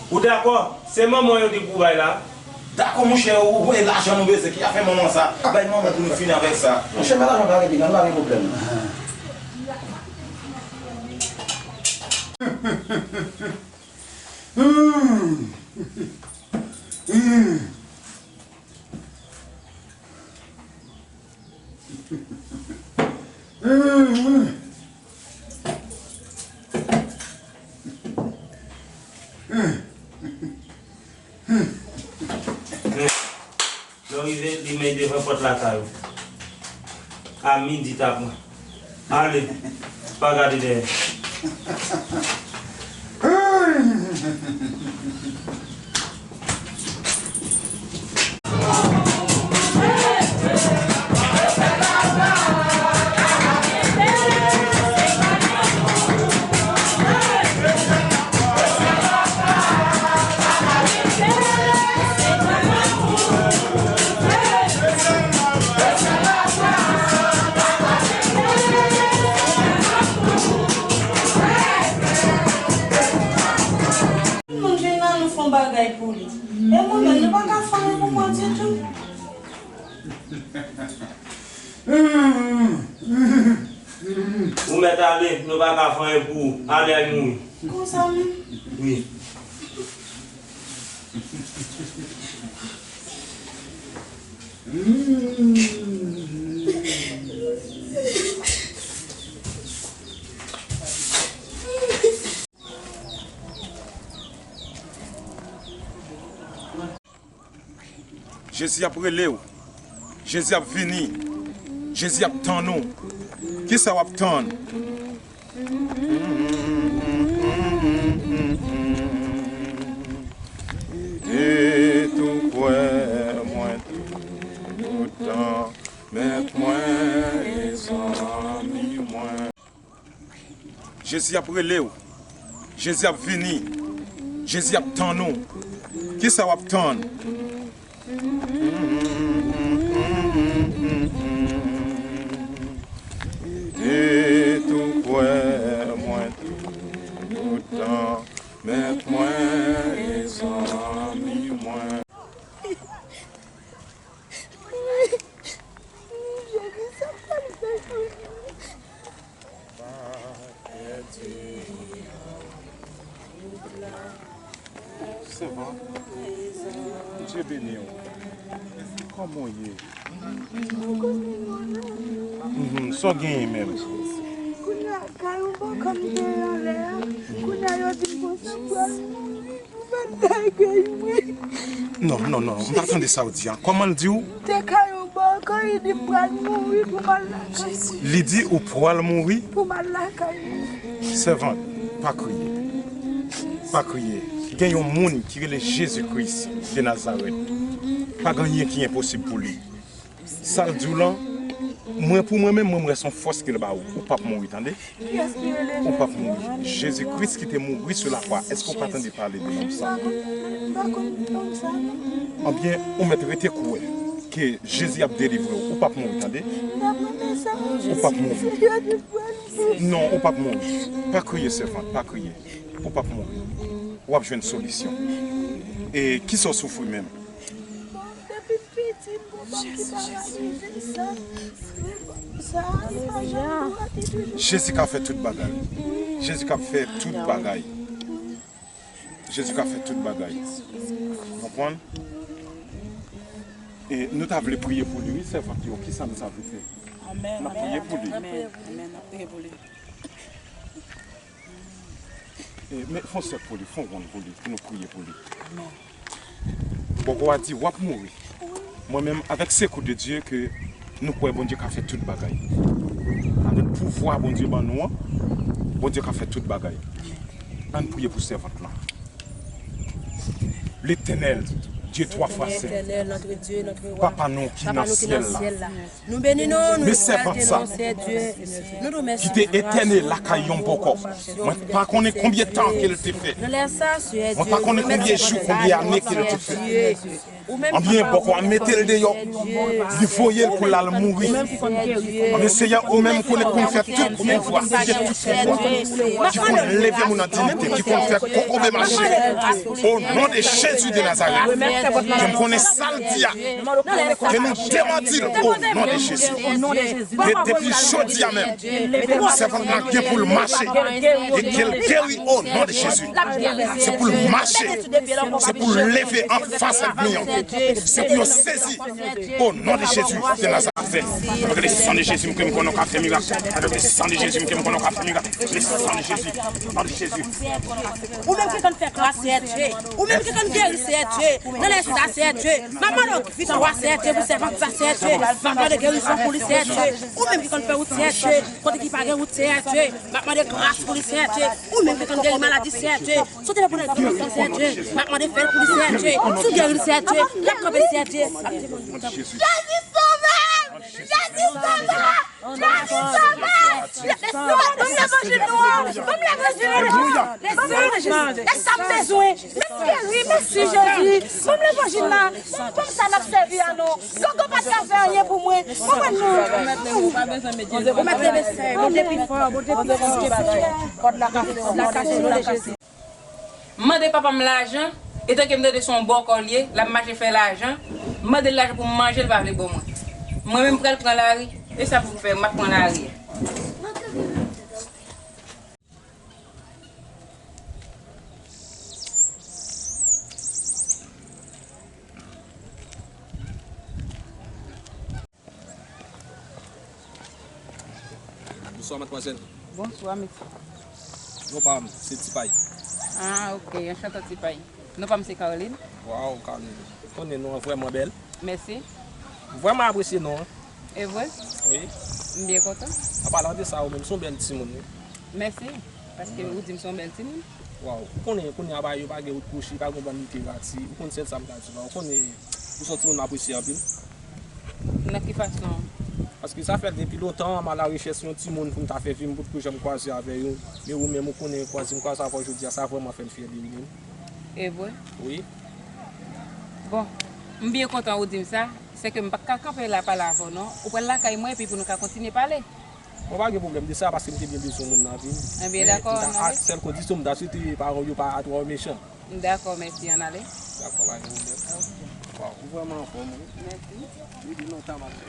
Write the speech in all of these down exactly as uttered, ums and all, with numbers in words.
Ou dakò? Se manman yo te pou bay la. Dakò, monchè, ou, ou, e lajan nou bezwen. Ki afè manman sa? Bay manman pou nou fini avèk sa. Monchè, men lajan pa gen, nou pa gen pwoblèm. Lè w rive, li men devan pòt lakay ou. A midi ta pran. Ale, pa gade dèyè. Moun vin la, nou fè yon bagay pou li. E mwen menm, nou pa ka fè anyen pou mwen ditou. Ou mèt ale, nou pa ka fè anyen pou ou. Ale al mouri. Konsa menm? Wi. Jezi ap rele w. Jezi ap vini. Jezi ap tann ou. Kisa w ap tann? Te tou kwè mwen toutan, mèt mwen e zanmi mwen. Jezi ap rele w. Jezi ap vini. Jezi ap tann ou. Kisa w ap tann? Te tou kwè mwen toutan, mèt mwen e zanmi mwen. Sèvant, Bondye beni w. Kòman w ye? Mhm, sa w genyen menm? Kounye a, kay ou bò kò m te anlè a. Kounye a, yo di m konsa m pral mouri. Ou pa t lagay mwen. Non, non, non, m pa tande sa w di a. Kòman l di w? Te kay ou bò kò, li di m pral mouri pou m al lakay mwen. Li di ou pral mouri? Pou m al lakay mwen. Sèvant, pa kriye. Pa kriye. Gen yon moun ki rele Jezi Kris de Nazarèt. Pa gen anyen ki enposib pou li. Sa l di w lan, mwen, pou mwen menm, mwen, m wè se yon fòs ke l ba ou. Ou p ap mouri, tande? Ou p ap mouri. Jezi Kris ki te mouri sou lakwa. Èske w pa tande pale de nonm sa? Anbyen, ou mèt rete kwè ke Jezi ap delivre w. Ou p ap mouri, tande? Ou p ap mouri. Non, ou p ap mouri. Pa kriye, sèvant, pa kriye. Ou p ap mouri. W ap jwenn solisyon. E kisa w soufri menm? Depi piti, m gon fanm ki paralize sa. Sa, sa janm dwat li toujou. Jezi ka fè tout bagay. Jezi ka fè tout bagay. Jezi ka fè tout bagay. Konprann? E nou ta vle priye pou li, wi, sèvant yo. Kisa nou ta vle fè? N ap priye pou li. Amèn. Amèn. N ap priye pou li. E, men, fè yon sèk pou li, fè yon wonn pou li, pou nou priye pou li. Bòkò a di, w ap mouri. Mwen menm, avèk sekou de Dye, ke nou kwè Bondye ka fè tout bagay. Avèk pouvwa Bondye ban nou an, Bondye ka fè tout bagay. Ann priye pou sèvant lan. Letènèl, Dye twa fwa sen, Papa nou ki nan syèl la, nou beni nou, nou egzalte non, Sè Dye. Nou remèsye ki te etène lakay yon bòkò. Mwen pa konnen konbyen tan ke l te fè. Mwen pa konnen konbyen jou, konbyen ane ke l te fè. Anbyen, bòkò a mete l deyò, li voye l pou l al mouri. Anbyen, Seyè, ou menm konnen k konn fè tout pouvwa, ki gen tout pouvwa, ki konn leve moun an diyite, ki konn fè kokobe mache. O non de Jezi de Nazarèt, ke m konnen sa l di a, ke nou demanti l o non de Jezi. E depi jodi a menm, sèvant la gen pou l mache e ke l geri o non de Jezi. Se pou l mache, se pou l leve anfas ènmi an. Se pou yo sezi o non de Jezi de Nazarèt. Avèk le sang de Jésus, m kwè m konnen w ka fè mirak. Avèk le sang de Jésus, m kwè m konnen w ka fè mirak. Le sang de Jésus, le sang de Jésus. Ou menm ki konn fè gras, Seyè Dye. Ou menm ki konn geri, Seyè Dye. Nan lè sa, Seyè Dye. M ap mande w viktwa, Seyè Dye, pou sèvant sa, Seyè Dye. M ap mande gerizon pou li, Seyè Dye. Ou menm ki konn fè wout, Seyè Dye. Kote ki pa gen wout, Seyè Dye. M ap mande gras pou li, Seyè Dye. Ou menm ki konn geri maladi, Seyè Dye. Sot pou nan gras, Seyè Dye. M ap mande fè l pou li, Seyè Dye. Si w geri li, Seyè Dye. L ap kanpe, Sèdye. Jezi sove! Jezi sove! Jezi sove! Ban m levanjil nou an! Ban m levanjil nou an! Ban m levanjil! E sa m bezwen! M ap geri! Mèsi, Jezi! Ban m levanjil la! Ban m sa n ap sèvi a non! Gogo pa t ka fè anyen pou mwen! Konprann nou! Ou mèt leve sè! Bondye pi fò! Bondye pi fò! Kòd la kase! Kòd la kase! Non de Jezi! M mande papa m lajan, etanke m tande se yon bòkò l ye, l ap mache fè lajan, m mande l lajan pou m manje, l pa vle ban mwen. Mwen menm m pral pran lari, e sa pou m fè, m ap pran lari a. Bonswa, madmwazèl. Bonswa, mesye. Non pa m, se Tipay. Ah, ok. Anchante, Tipay. Non pa m, se Carline. Waw, Carline. Ou konnen non an vrèman bèl. Mèsi. M vrèman apresye non an. E vre? Wi. M byen kontan. An palan de sa, ou menm, se yon bèl timoun, wi. Mèsi. Paske ou di m se yon bèl timoun. Waw, ou konnen, kounye a, yo pa gen wout kwochi, pa gen yon bann literati. Ou konn sèl sa m ka di la. Ou konnen, ou se yon timoun m apresye anpil. Nan ki fason? Paske sa fè depi lontan, m alarechèch yon timoun pou m ta fè vi m, potko janm kwaze avè yo. Men ou menm, ou konnen, kwaze m kwaze avè w jodi a, sa vrèman fè m fyè de ou menm. E vre? Wi. Bon, m byen kontan ou di m sa. Sèke m pa t ka kanpe la pale avè w non. Ou pral lakay mwen epi pou nou ka kontinye pale. Bon, pa gen pwoblèm de sa, paske m te byen bezwen moun nan vi m. Ebyen, dakò, ann ale. Sèl kondisyon, m ta swete paran w yo pa twò mechan. Dakò, mèsi, ann ale. Dakò, pa gen pwoblèm. Ok. Waw, ou vrèman anfòm, wi. Mèsi. Depi lontan m ap fè.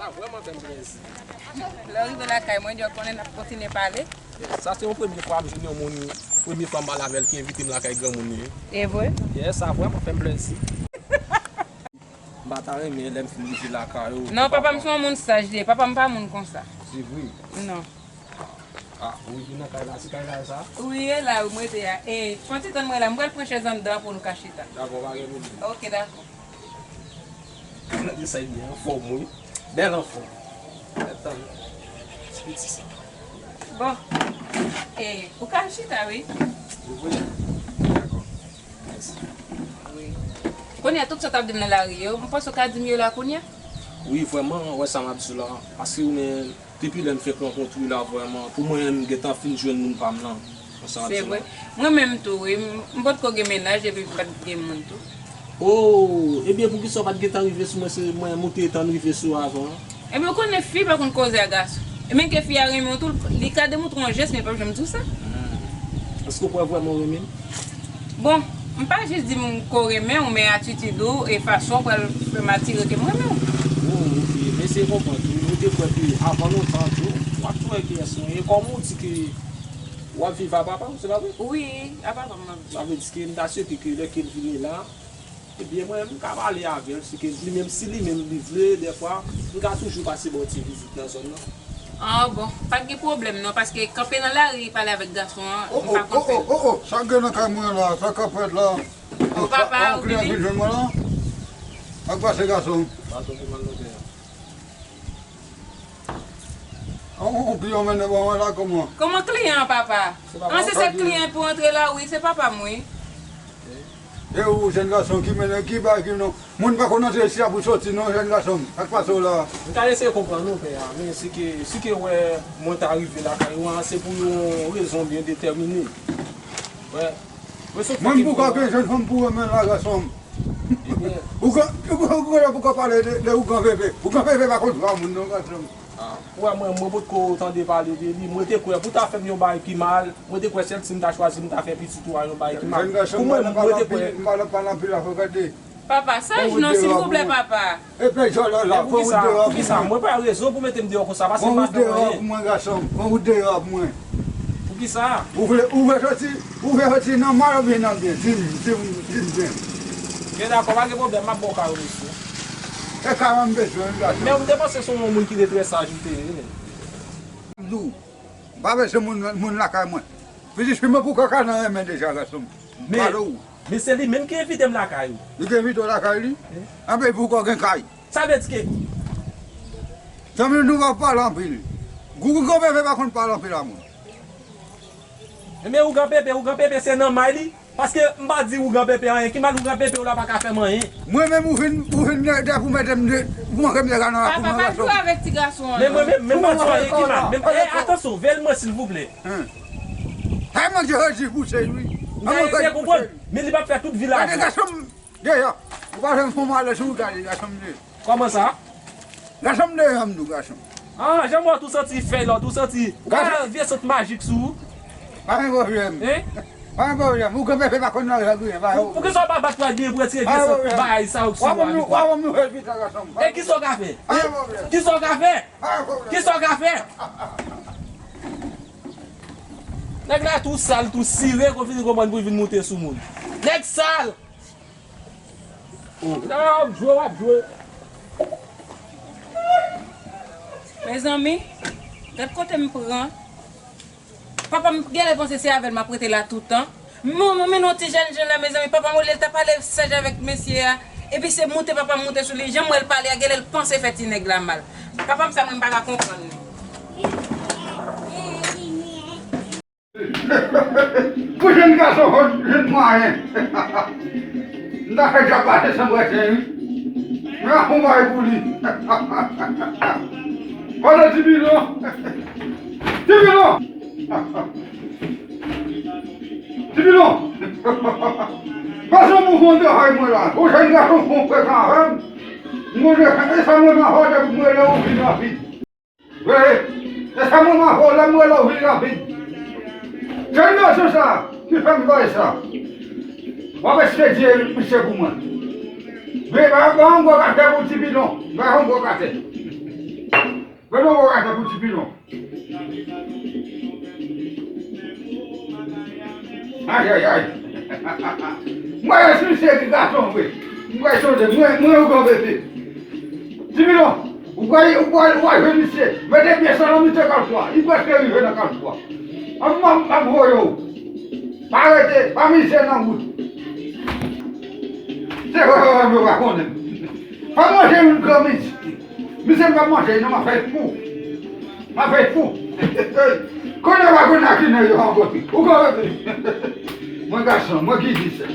Sa vrèman fè m plezi. Lè w rive lakay mwen, jan w konnen n ap kontinye pale. Sa se yon premye fwa m jwenn yon moun, premye fwa m pale avè l ki envite m lakay granmoun li. E vre? Yes, sa vrèman fè m plezi. M pa ta renmen lè m fin rive lakay ou. Non, papa m se yon moun saj li ye. Papa m pa moun konsa. Se vre? Non. Ah, ou rive nan kay la, se kay la sa? Wi, e la wi, m rete a. E, fè yon ti tann mwen la, m pral pran chèz anndan pou nou ka chita. Dakò, pa gen pwoblèm. Ok, dakò. Gade sa, li anfòm, wi. Bèl anfòm. Mèt tann. Ti piti sa. Bon. E, ou ka al chita, wi. Ou vle? Dakò. Mèsi. Wi. Kounye a, tout sa w t ap di m nan lari yo, m panse w ka di m yo la kounye a? Wi, vrèman, wè sa m ap di w la. Paske ou menm, depi lè m fèk rankontre w la, vrèman, pou mwen menm, m gentan fin jwenn moun pa m lan. Se vre. Mwen menm tou, wi. M, m potko gen mennaj epi m pa t gen moun tou. Oh, ebyen, poukisa w pa t gentan rive sou mwen, se mwen m ou te tann rive sou avan? Ebyen, ou konnen fi pa konn koze a gason. E menm ke fi a renmen w tou, li ka demontre w yon jès, men l p ap janm di w sa. Hmm. Èske w kwè vrèman w renmen m? Bon, m pa jis di m ke w renmen w, men atitid ou e fason w pral fè m atire ke m renmen w. Oh, ok. M eseye konprann tou. Ou te kwè ke avan lontan tou, w ap tou wè kiyès ou ye. Kòm ou di ke w ap viv a papa w, se pa vre? Wi, a papa m m ap viv. Sa vle di ke m ta swete ke lè ke l vini la, ebyen, mwen, m ka pale avè l, si ke li menm, si li menm li vle, dèfwa, m ka toujou pase ba w ti vizit nan zòn nan. Ah, bon, pa t gen pwoblèm non, paske kanpe nan lari pale avèk gason an, m pa konn fè l. Oh, oh, oh, oh, sa k gen nan kay mwen la, sa k ap fèt la? Oh, papa, ou vini? Yon kliyan vin jwenn mwen la? Sa k pase, gason? Yon, yon kliyan mennen ba mwen la, kòman? Kòman kliyan an, papa? An, se sèl kliyan pou antre la, wi, se papa m, wi. E ou, jèn gason, ki mennen, ki bagay ki non? Moun pa konn antre isi a pou soti non, jèn gason. Sa k pase w la? M ka eseye konprann ou, pè a, men si ke, si ke wè mwen ta rive lakay ou an, se pou yon rezon byen detèmine. Wè. Mwen, m pou ka gen jèn fanm pou renmen la, gason m. Ebyen, ougan, ougan, ougan, pou kò pale de, de ougan pepe. Ougan pepe pa konn vwa moun non, gason. Wè, mwen, mwen potko tande pale de li. Mwen te kwè pou ta fè m yon bagay ki mal, mwen te kwè sèl si m ta chwazi m ta fè pitit ou a yon bagay ki mal. Pou mwen, mwen te kwè. M pa nan pale anpil afè gade. Papa, saj non, silvouplè, papa. E pè jòl la, la, fò wout deyò pou mwen. Poukisa? Mwen pa gen rezon pou mete m deyò konsa, paske m pa fè anyen. Fò wout deyò pou mwen, gason. Fò wout deyò pou mwen. Poukisa? Ou vle, ou vle soti, ou vle soti nan mal oubyen nan byen? Di m, di m, di m byen. Gen dakò, pa gen pwoblèm, m ap ba w kay ou, mesye. E kay mwen m bezwen, wi, gason. Men m te panse se yon moun ki te trè saj ou te ye, wi. M di w, m pa bezwen moun, moun lakay mwen. Pitit fi mwen pou kaka nan renmen deja, gason m. Men, men se li menm ki envite m lakay ou. Li te envite w lakay li? Anben pou kò gen kay. Sa vle di ke zanmi nou pa pale anpil. Gou, gou, gou, bebe pa konn pale anpil a moun. Ebyen, ougan pepe, ougan pepe se nan may li. Paske m pa di ougan pepe anyen. Ki mal ougan pepe w la pa ka fè m anyen? Mwen menm ou vin, ou vin de, de pou mete m de, pou manke m de gana la pou mwen gason. Papa, pa jwe avèk ti gason an. Men mwen menm, menm pa di anyen ki mal. Men, eh, atansyon, veye l mwen silvouplè. Sa e manje rejif pou se wi. Ou ta ede konprann. Men li p ap fè tout vi la. Gade gason m deyò. Ou pa janm fè mal sou ou gade gason m deyò. Kòman sa? Gason m deyò m di w gason. Ah, jan m wè w tou santi fèy la, w tou santi. Ou ka vye sant majik sou ou. Pa gen pwoblèm. Hein? Pa gen pwoblèm. Ou kanpe fè pa konn nan règ wi. Poukisa w pa bat pral byen pou retire vye sant bagay sa yo sou ou a? Wap ban m nouvèl pita gason m. E kisa w ka fè? Pa gen pwoblèm. Kisa w ka fè? Pa gen pwoblèm. Kisa w ka fè? Nèg la tou sal, tou sire, konn fini konprann pou l vin moute sou moun. Nèg sal! Oh, la w ap jwe, w ap jwe. Mezanmi, gad kote m pran. Papa m genlè panse se avè l m ap rete la toutan. Men, men, men non ti jèn jan la, mezanmi, papa m olye l ta pale saj avèk mesye a, epi se moute papa m moute sou li, jan m wè l pale a, genlè l panse fè ti nèg la mal. Papa m sa mwen m pa ka konprann li. Pou jèn gason fò jwenn mwayen. M ta fè djab pase san brèten wi. Men a fon bay pou li. Pandan ti bilon. Ti bilon. Ti bilon. Pase yon bon fon travay mwen la. Pou jèn gason fon frekan avè m. Mwen e sa mwen pa fò depi mwen lè ou vin rapid. Wi, e sa mwen pa fè w, lè m wè lè w vin rapid. Jan gason sa ki fè m bay sa. W ap ekspedye misye pou mwen. Wi, ba, ba yon gwo katè pou ti bidon. Ba yon gwo katè. Ba yon gwo katè pou ti bidon. Ayayay. Mwen, si misye ki gason vre. Mwen, sonje, mwen, mwen, yon gran bebe. Ti bidon, ou pral, ou pral, ou pral jwenn misye. Mete pye sa nan mitan kalfou a. Li prèske rive nan kalfou a. Ap, ap, ap voye w. Pa rete, pa mize nan wout. Se vre, vre, vre, vre, pa konnen. Pa manje yon gran mizik. Misye m pa manje, non, m ap fè fou. M ap fè fou. Konnen pa konnen a ki nèg yo rankontre. Ou konprann? Mwen gason, mwen ki di sa.